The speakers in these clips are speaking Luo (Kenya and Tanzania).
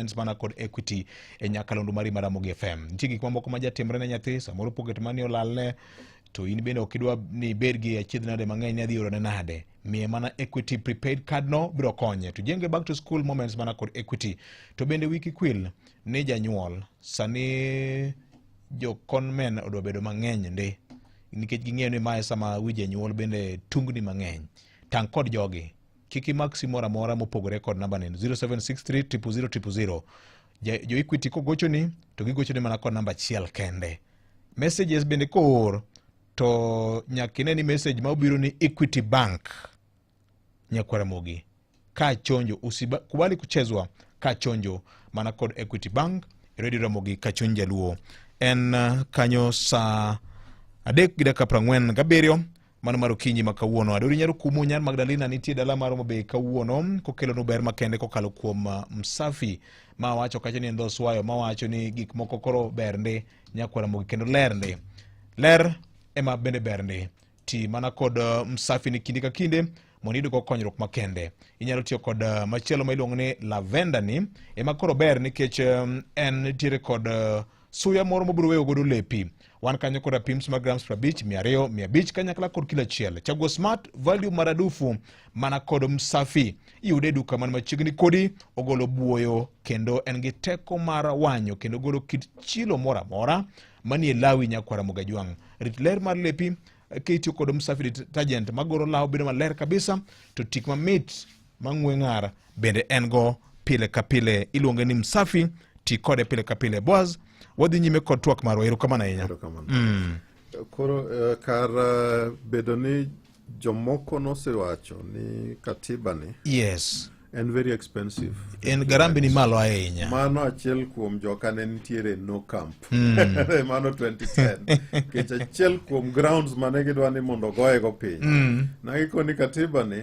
Moments mana kod Equity e nyakalondo mari mar Ramogi FM. Nitie gik mamoko ma jatimre ne nyathi, samoro pocket money olalne, to in bende ok idwa ni ibed gi achiedh nade mang'eny ni adhi orone nade. Miye mana Equity prepaid card no biro konye. Tujenge back to school moments mana kod Equity. To bende wiki kwil ni janyuol sani jo conmen odwa bedo mang'eny ndi nikech ging'eyo ni mae sama wi janyuol bende tungni mang'eny. Tang' kod jogi. Kik imak simu moro amora mopogore kod namba ni 0763 000 000. Jo Equity kogochoni to gigochoni mana kod namba achiel kende. Messages bende koor to nyaka ine ni message ma obiro ni Equity Bank nyakwara Ramogi ka chonjo usikubali kuchezwa ka chonjo mana kod Equity Bank e Radio Ramogi ka chuny jaluo en kanyo saa 3:47 mano mar okinyi ma kawuono. Adori Nyar Kumu Nyar Magdalena nitie dala mar Homa Bay kawuono kokelonu ber makende kokalo kuom Msafi ma wacho kacha ni en dho swayo ma wacho ni gik moko koro ber ndi nyakwara Ramogi kendo ler ndi. Ler ema bende ber ndi. Ti mana kod Msafi ni kinde ka kinde mondo iyud go konyruok makende. Inyalo tiyo kod machielo ma iluongo ni lavender ni ema koro ber nikech en nitiere kod suya moro mobiro weyo godo lepi. Wan kanyo kod rapims mag grams 50, 200, 500 kanyakla kod kilo achiel. Chaguo smart value maradufu mana kod Msafi. Iyude e duka man machiegni kodi, ogolo buoyo kendo en gi teko mar wanyo kendo golo kit chilo moro amora manie lawi nyakwar Ramogi Ajwang'. Rit ler mar lepi kitiyo kod Msafi detergent magoro law bedo maler kabisa, to tik mamit mang'we ng'ar bende en go pile ka pile. Iluonge ni Msafi, ti kode pile ka pile. Boaz, wadhi nyime kod twak marwa. Erokamano ahinya. Erokamano. Koro kar bedo ni jomoko nosewacho ni katiba ni en very expensive. En garambe ni malo ahinya. Mano achiel kuom joka ne nitiere no camp. Mano 2010. Nikech achiel kuom grounds mane gidwa ni mondo ogoye go piny. Na gikoni katiba ni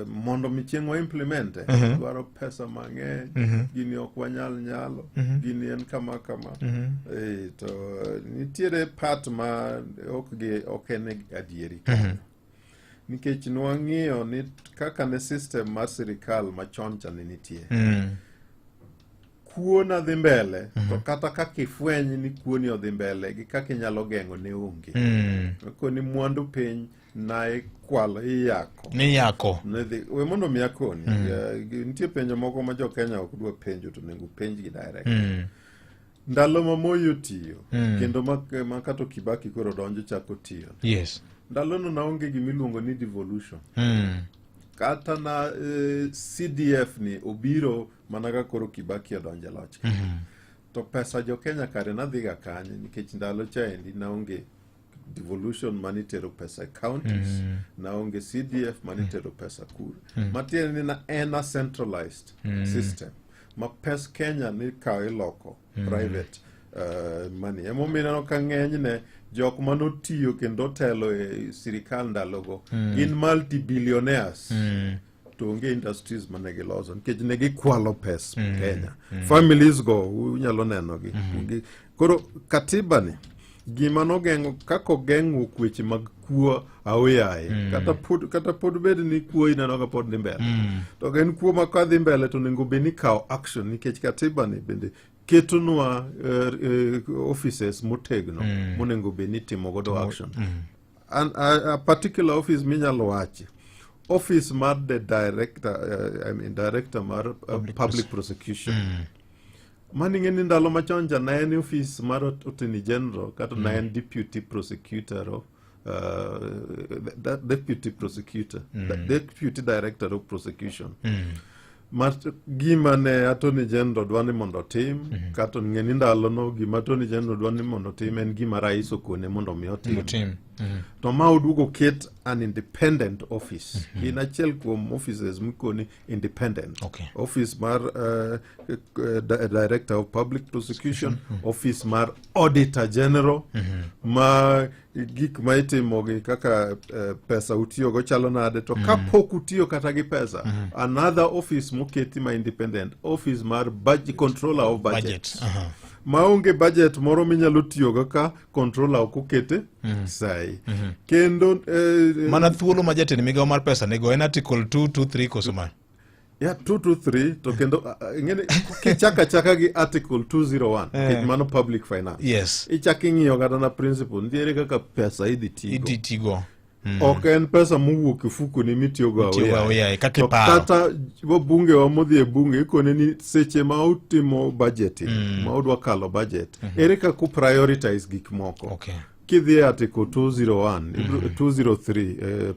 mondo mi chieng' wa implement dwaro pesa mang'eny. Gini ok wanyal nyalo. Gini en kama kama. To nitiere part ma ok gi ok en adieri. Nikech nwang'iyo ni kaka ne system mar sirikal machon cha ne nitie. Kuo na dhi mbele to kata kaka ifweny ni kuo ni odhi mbele gi kaka inyalo geng'o ne onge. Koni mwandu piny na ikwalo iyako. Ni yako. Ne dhi, we mondo mi akoni. Nitie penjo moko ma jo Kenya ok dwa penjo to onego penjgi direct. Ndalo ma Moi otiyo kendo ma kata Kibaki koro donjo chako tiyo. Ndalono naonge gimiluongo ni devolution. Kata na CDF ni obiro mana ka koro Kibaki odonjo e loch. To pesa jo Kenya kare nadhiga kanye nikech ndalo chaendi naonge devolution manitero pesa e counties, naonge CDF manitero pesa kure. Matiende ni na en a centralized system ma pes Kenya ni kawo iloko private money. Emomiyo ineno ka ng'enyne jok manotiyo kendo otelo e sirikal ndalogo gin multi-billionaires. To onge industries mane giloso nikech ne gikwalo pes Kenya. Families go unyalo nenogi. Koro katiba ni gima nogeng'o kaka ogeng'o weche mag kuo aoyaye kata pod bed ni kuo ineno ka pod dhi mbele to en kuo ma kadhi mbele to onego bed ni kawo action nikech katiba ni bende ketonwa offices motegno monego bed ni itimo godo action. And a particular office minyalo wachi, office mar the director, I mean director mar public prosecution. Mani ing'e ni ndalo machon cha ne en office mar attorney general kata ne en deputy prosecutor of deputy prosecutor, deputy director of prosecution. Mar gima ne attorney general dwa ni mondo otim kata ng'e ni ndalono gima attorney general dwa ni mondo otim en gima rais okone mondo mi otim. Otim. To ma oduogo ket an independent office. Gin achiel kuom offices mikoni independent. Office mar director of public prosecution, office mar auditor general ma gik ma itimo gi kaka pesa utiyogo chalo nade to kapok utiyo kata gi pesa, another office moketi ma independent, office mar budget, controller of budget, Budget. Maonge budget moro minyalo tiyogo ka controller ok okete sai kendo Mana thuolo ma jatend migawo mar pesa nigo en article 223 koso ma? Yeah, 223 to kendo ing'eni kichako achaka gi article 201 nikech mano public finance. Ichako ing'iyo kata na principle nitiere kaka pesa idhi tigo. Idhi tigo. Ok en pesa mowuok e fukoni mitiyogo Mitiyogo aoyaye, kaka To iparo. kata wabunge wa modhi e bunge ikone ni seche ma utimo budgeting ma udwa kalo budget ere kaka u prioritize gik moko. Kidhi e article 201 203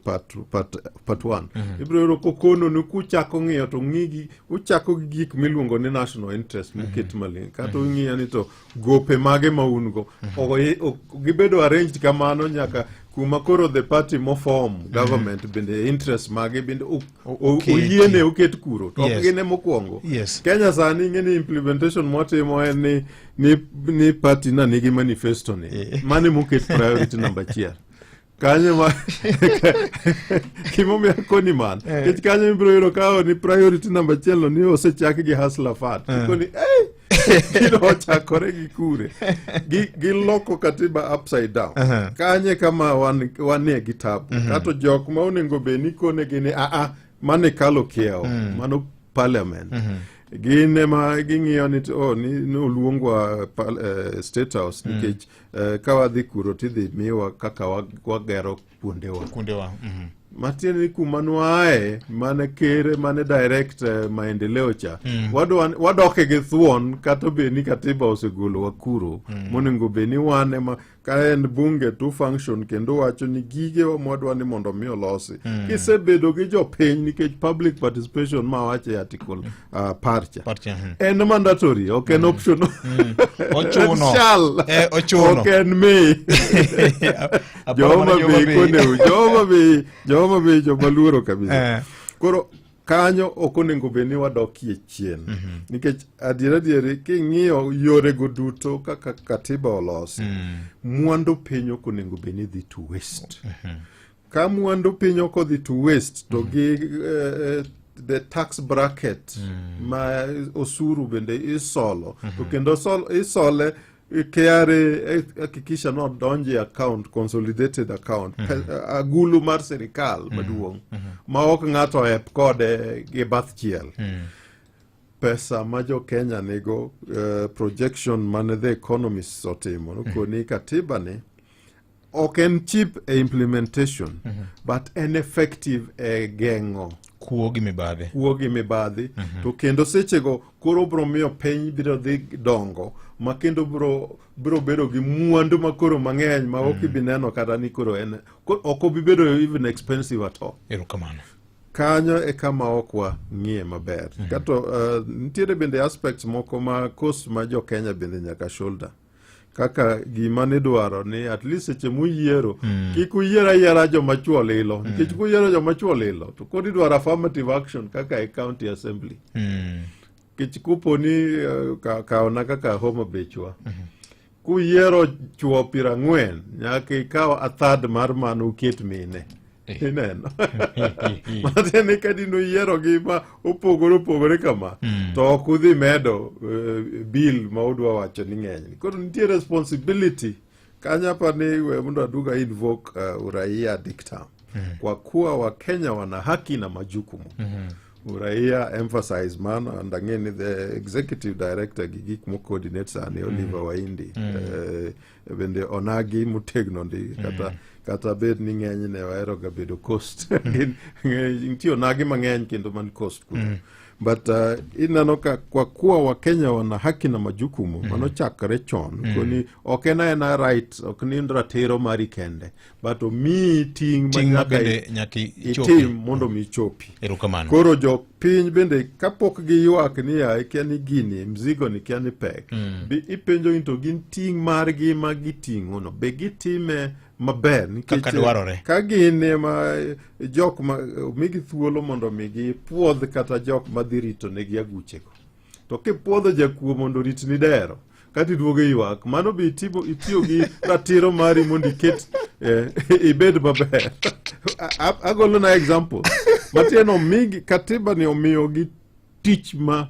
part 1 ibiro yudo kokono ni kuchako ng'iyo to ng'igi uchako gi gik miluongo ni national interest moket maling'o kata ung'iyo ni to gope mage ma un go gibedo arranged kamano nyaka kuma koro the party moform government bende interest mage bende oyiene oket kuro to ok gin e mokwongo. Kenya sani ing'e ni implementation mwatimo en ni party na nigi manifesto ni mane moket priority number achiel kanyo ma gimomiyo akoni man nikech kanyo ibiro yudo ka ni priority number achiel no ni osechak gi Hustler Fund ikoni hey, gino ochakore gi kure giloko katiba upside down. Kanye kama wanie gi tabu. Kato jok ma onego bed ni konegi ni aa mane kalo kiewo mano parliament gin ema ging'iyo ni oh, ni oluongwa State House nikech ka wadhi kuro tidhi miwa kaka wagero kuondewa. Kuondewa. Matiende ni kuma nwaaye mane kere mane direct maendeleo cha wadoke gi thuon kata bed ni katiba osegolowa kuro monego bed ni wan ema ka en bunge to function kendo wacho ni gigewa mwadwa ni mondo mi olosi. Kisebedo gi jopiny nikech public participation ma wacho e article parcha Parcha, en mandatory, ok en optional. Ochuno. En shall. Ochuno. Ok en may. Aparo mana Joma Joma Bay Bay. koneu, Joma Bay, Joma Bay joma luoro kabisa. Koro kanyo ok onego bed ni wadokie chien nikech adier adieri king'iyo yorego duto kaka katiba olosi mwandu piny ok onego bed ni dhi to waste. Ka mwandu piny ok odhi to waste to gi the tax bracket ma osuru bende isolo to kendo isole KRA hakikisha no donjo e account, consolidated account, agulu mar sirikal maduong' ma ok ng'ato ep kode gi bath chiel. Pesa ma jo Kenya nigo, projection mane the economists otimo nokoni katiba ni ok en cheap e implementation but en effective e geng'o kuo gi mibadhi. Kuo gi mibadhi. To kendo sechego koro bro miyo piny biro dhi dongo ma kendo bro bedo gi mwandu ma koro mang'eny ma ok ibi neno kata ni koro en ok obi bedo even expensive at all. Erokamano. Kanyo e kama ok wang'iye maber. Kato nitiere bende aspects moko ma cost ma jo Kenya bende nyaka shoulder. Kaka gima nidwaro ni at least seche muyiero kik uyier ayiera joma chuo lilo nikech kuyiero joma chuo lilo to koro idwaro affirmative action kaka e county assembly nikech kopo ni kawna kaka Homa Bay chwa kuyiero chuo 40 nyaka ikaw a third mar mano uket mine. Ineno matiende ni ka dine uyiero gi ma opogore opogore kama to ok udhi medo bill ma udwa wacho ni ng'eny. Koro nitie responsibility kanyo. Apa ni we mondo aduga invoke uraia dictum kwa kuwa Wakenya wana haki na majukumu. Uraia emphasize mano and ang'e ni the executive director gi gik mo coordinate sani Oliver Waindi bende onagi motegno ndi kata bed ni ng'enyne wahero ga bedo coast. Nitie onagi mang'eny kendo man coast kuno but ineno ka kwa kuwa Wakenya wana haki na majukumu mano chakre chon koni ok en aena right, ok ni ratiro mari kende but omiyi ting' ma Ting' ma nyaka bende nyaka ichopi. Itim mondo mi ichopi. Erokamano. Koro jopiny bende kapok giywak ni ya ikia ni gini mzigo ni kia ni pek bi ipenjo ni to gin ting' margi ma giting'o no be gitime maber nikech Kaka dwarore. Ka gin ema jok ma omigi thuolo mondo mi gipuodh kata jok madhi rito negi aguchego to kipuodho jakuo mondo oritni dero kata iduogo ywak mano be itiyo gi ratiro mari mondo iket ibed maber. Agolo na example matiende omigi katiba ni omiyogi tich ma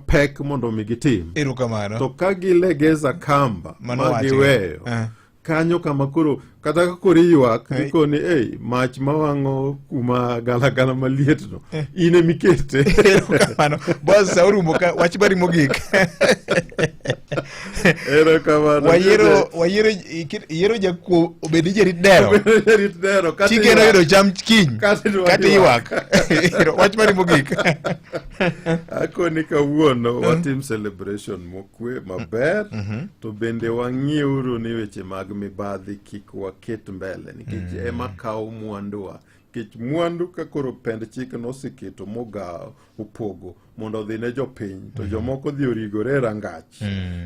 pek mondo mi gitim. Erokamano. To ka gilegeza kamba Mano ma wachre. giweyo. Kanyo kama koro kata ka koro iywak ikoni ei mach mawang'o kuma galagala maliet no in emikete. Erokamano. Boss, sa orumo ka wach mari mogik. Erokamano. Wayiero wayiero iyiero jakuo obed jarit dero. Jarit dero kata Tigeno ywak. yudo cham kiny. Kata idwa Kata ywak. Wach mari mogik. Akoni kawuono watim celebration mokwe maber to bende wang'iuru ni weche mag mibadhi kik waket mbele nikech ema kawo mwanduwa nikech mwandu ka koro pend chik noseketo mogawo opogo mondo odhi ne jopiny to jomoko dhi origore e rangach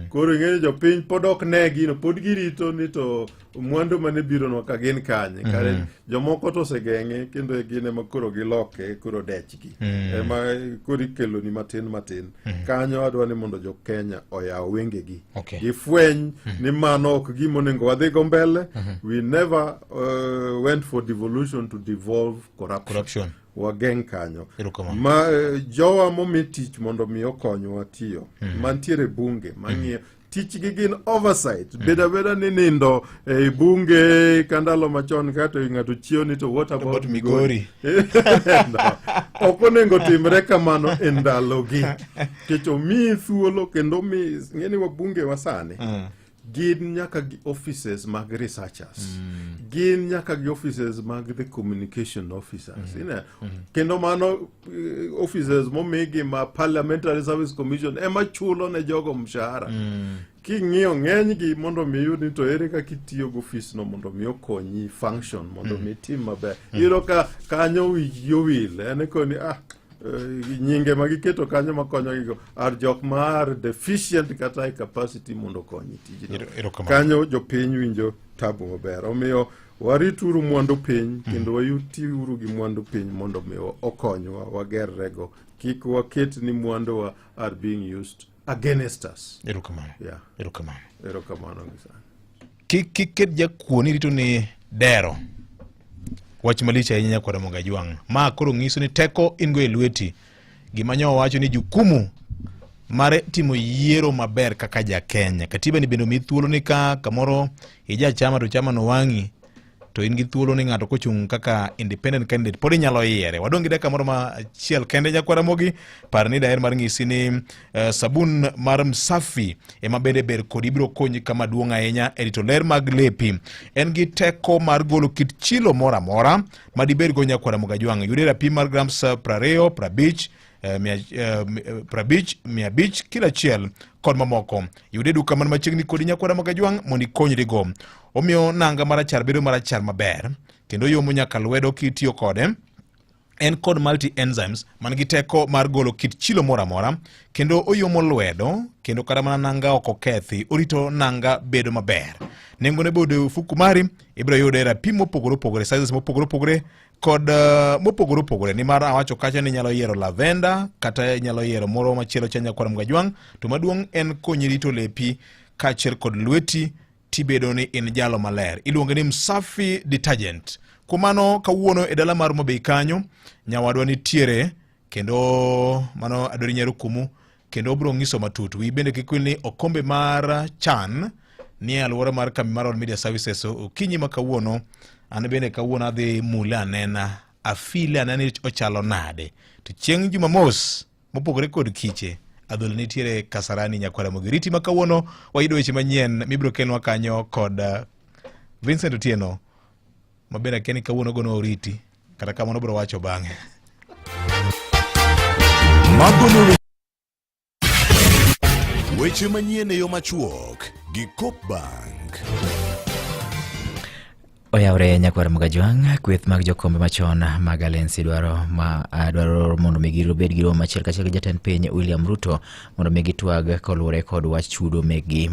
koro ing'eyo jopiny pod ok ne gino pod girito ni to mwandu mane bironwa ka gin kanye kare jomoko to osegeng'e kendo gin ema koro giloke koro dechgi ema koro ikeloni matin matin kanyo adwa ni mondo jo Kenya oyaw wengegi gifweny ni mano ok gima onego wadhigo mbele. We never went for devolution to devolve corruption, Corruption. Wageng' kanyo. Erokamano. Ma jowa momi tich mondo mi okonywa tiyo mantiere bunge mang'iyo tichgi gin oversight. Beda abeda ni nindo ei bunge ka ndalo machon ka to ng'ato chiewo ni to what about About Migori? No, ok onego timre kamano e ndalogi nikech omiyi thuolo kendo omiyi ng'eni wabunge wa sani gin nyaka gi offices mag researchers, gin nyaka gi offices mag the communication officers. Ine? Kendo mano offices momigi ma Parliamentary Service Commission ema chulo ne jogo mshahara. King'iyo ng'enygi mondo mi iyud ni to ere kaka itiyo gi ofisno mondo mi okonyi function mondo mi itim maber, iyudo ka kanyo wigi owil en koni nyinge ma giketo kanyo makonyogigo are jok ma are deficient kata e capacity mondo okonyi tijno. Erokamano. Kanyo jopiny winjo tabu maber, omiyo warituru mwandu piny kendo watiuru gi mwandu piny mondo mi okonywa wagerrego, kik waket ni mwanduwa are being used against us. Erokamano. Yeah. Erokamano. Erokamano gi sana. Kik kiket jakuo ni rito ni dero. Wach malich ahinya nyakwara Mogajwang'. Ma koro nyiso ni teko in go e lweti. Gima nyo wacho ni jukumu mar timo yiero maber kaka ja Kenya. Katiba ni bende omiyi thuolo ni ka kamoro ija chama to chama no wang'i to in gi thuolo ni ng'ato kochung' kaka independent candidate pod inyalo yiere. Wadong' gi dakika moro machiel kende nyakwara Mogi, par ni daher mar ng'isi ni sabun mar Msafi ema bende ber kodi ibiro konyi kama duong' ahinya e rito ler mag lepi. En gi teko mar golo kit chilo moro amora ma dibed go nyakwara Mogajwang'. Yude rapim mar grams 20, 50, 50, 500 kila achiel kod mamoko. Yude e duka man machiegni kodi nyakwara Mogajwang' mondo ikonyrigo. Omiyo nanga marachar bedo marachar maber kendo yomo nyaka lwedo kitiyo kode. En kod multi enzymes man gi teko mar golo kit chilo moro amora kendo oyomo lwedo kendo kata mana nanga ok okethi, orito nanga bedo maber. Nengone bende ofuku mari ibiro yude e rapim mopogore opogore, sizes mopogore opogore kod mopogore opogore, nimar awacho kacha ni inyalo yiero lavender kata inyalo yiero moro machielo cha nyakwar Mgajwang', to maduong' en konyi rito lepi kaachiel kod lweti tibedo ni in jalo maler. Iluonge ni Msafi Detergent. Kuom mano kawuono e dala mar Homa Bay kanyo nyawadwa nitiere kendo mano Adori Nyarukumu kendo obiro nyiso matut. Wiyi bende kik wil ni okombe mar chan ni e alwora mar kambi mar All Media Services okinyi ma kawuono. An bende kawuono adhi mule anena, afile anena ni ochalo nade. To chieng' Jumamos mopogore kod kiche adhula nitiere Kasarani nyakwara Mogiriti ma kawuono wayudo weche manyien mibiro kelnwa kanyo kod Vincent Otieno ma bende akia ni kawuono gono oriti kata kamano biro wacho bang'e. Mago ne weche manyien e yo machuok gi Coop Bank. Oyawre nyakwar Mugajwang', kweth mag jokombe machon mag Alensi dwaro ma dwaro mondo mi gibed gi romo achiel kachiel gi jatend piny William Ruto mondo mi gitwag koluwore kod wach chudo mekgi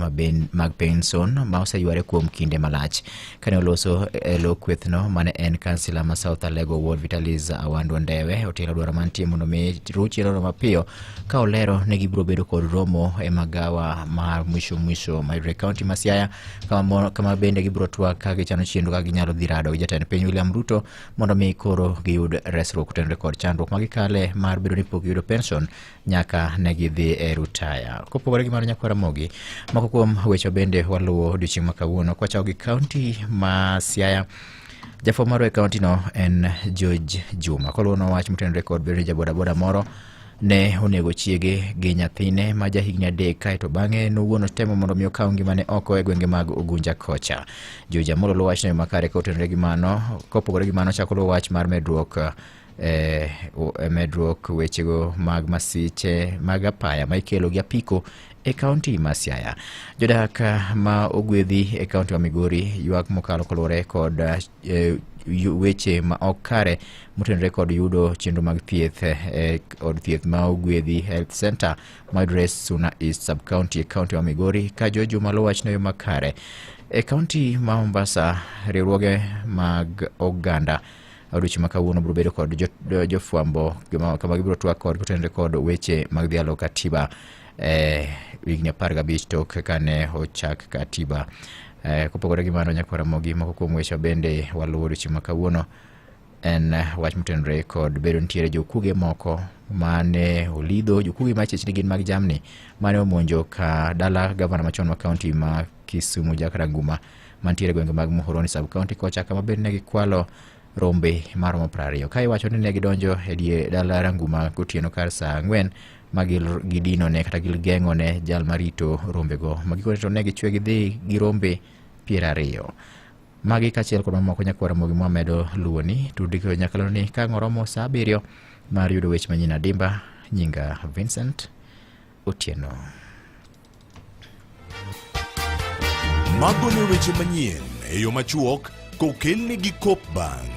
mag penson ma oseyware kuom kinde malach. Kane oloso e lo kwethno mane en kansila ma South Alego Ward Vitalis Awando Ndewe otelo dwaro mantie mondo mi ruch chenrono mapiyo ka olero ni gibiro bedo kod romo e magawa mar mwisho mwisho mayudore e kaunti ma Siaya kama bende gibiro twak ka gichano chenro ka ginyalo dhi rado gi jatend piny William Ruto mondo mi koro giyud resruok kotenore kod chandruok ma gikale mar bedo ni pok giyudo pension nyaka ne gidhi e rutaya. Kopogore gi mano nyakwar Ramogi, moko kuom weche bende waluwo odiochieng' ma kawuono kwachako gi kaunti ma Siaya. Jafwambo marwa e kaunti no en George Juma. Koluwo wach motenore kod bedo ni jabodaboda moro ne onego chiege gi nyathine ma jahigni 3 kaeto bang'e nowuon otemo mondo mi okaw ngimane oko e gwenge mag Ugunja kocha. George Amolo luwo wachno e makare kotenore gi mano. Kopogore gi mano chako luwo wach mar medruok medruok wechego mag masiche mag apaya ma ikelo gi apiko e kaunti ma Siaya. Jodak ma ogwedhi e kaunti ma Migori ywak mokalo koluwore kod weche ma ok kare motenore kod yudo chenro mag thieth e od thieth ma ogwedhi Health Center mayudore Suna East Sub County e kaunti ma Migori ka George Juma luwo wachno e yo makare. E kaunti ma Mombasa, riwruoge mag oganda odiochieng' ma kawuono biro bedo kod jofwambo kama gibiro twak kod kotenore kod weche mag dhialo katiba higni 15 tok kane ochak katiba. Kopogore gi mano nyakwar Ramogi, moko kuom weche bende waluwo odiochieng' ma kawuono en wach motenore kod bedo nitiere jokuoge moko mane olidho jokuoge machich ni gin mag jamni mane omonjo ka dala gavana machon ma kaunti ma Kisumu Jack Ranguma mantiere gwenge mag Muhoroni sub county kocha kama bende ne gikwalo rombe maromo 20 ka iwacho ni ne gidonjo e die dala Ranguma gotieno kar saa 4 ma gidino ne kata gigeng'o ne jal marito rombego ma gikone to ne gichwe gidhi gi rombe 20. Magi kaachiel kod mamoko nyakwar Ramogi mwamedo luwoni tudri kod nyakalondo ni ka ang' oromo saa 7 mar yudo weche manyien adimba. Nyinga Vincent Otieno. Mago ne weche manyien e yo machuok kokelni gi Coop Bank.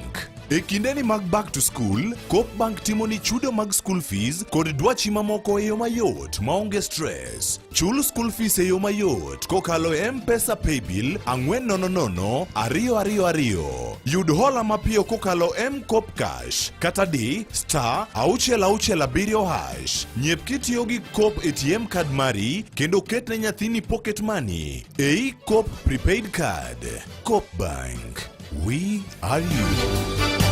E kindeni mag back to school, Coop Bank timo ni chudo mag school fees kod dwachi mamoko e yo mayot maonge stress. Chul school fees e yo mayot kokalo e M-Pesa Paybill 400 222. Yud hola mapiyo kokalo M-Koop Cash kata di star 667 hash. Nyep kitiyo gi Coop ATM card mari kendo ket ne nyathini pocket money ei Coop prepaid card. Coop Bank. We are you.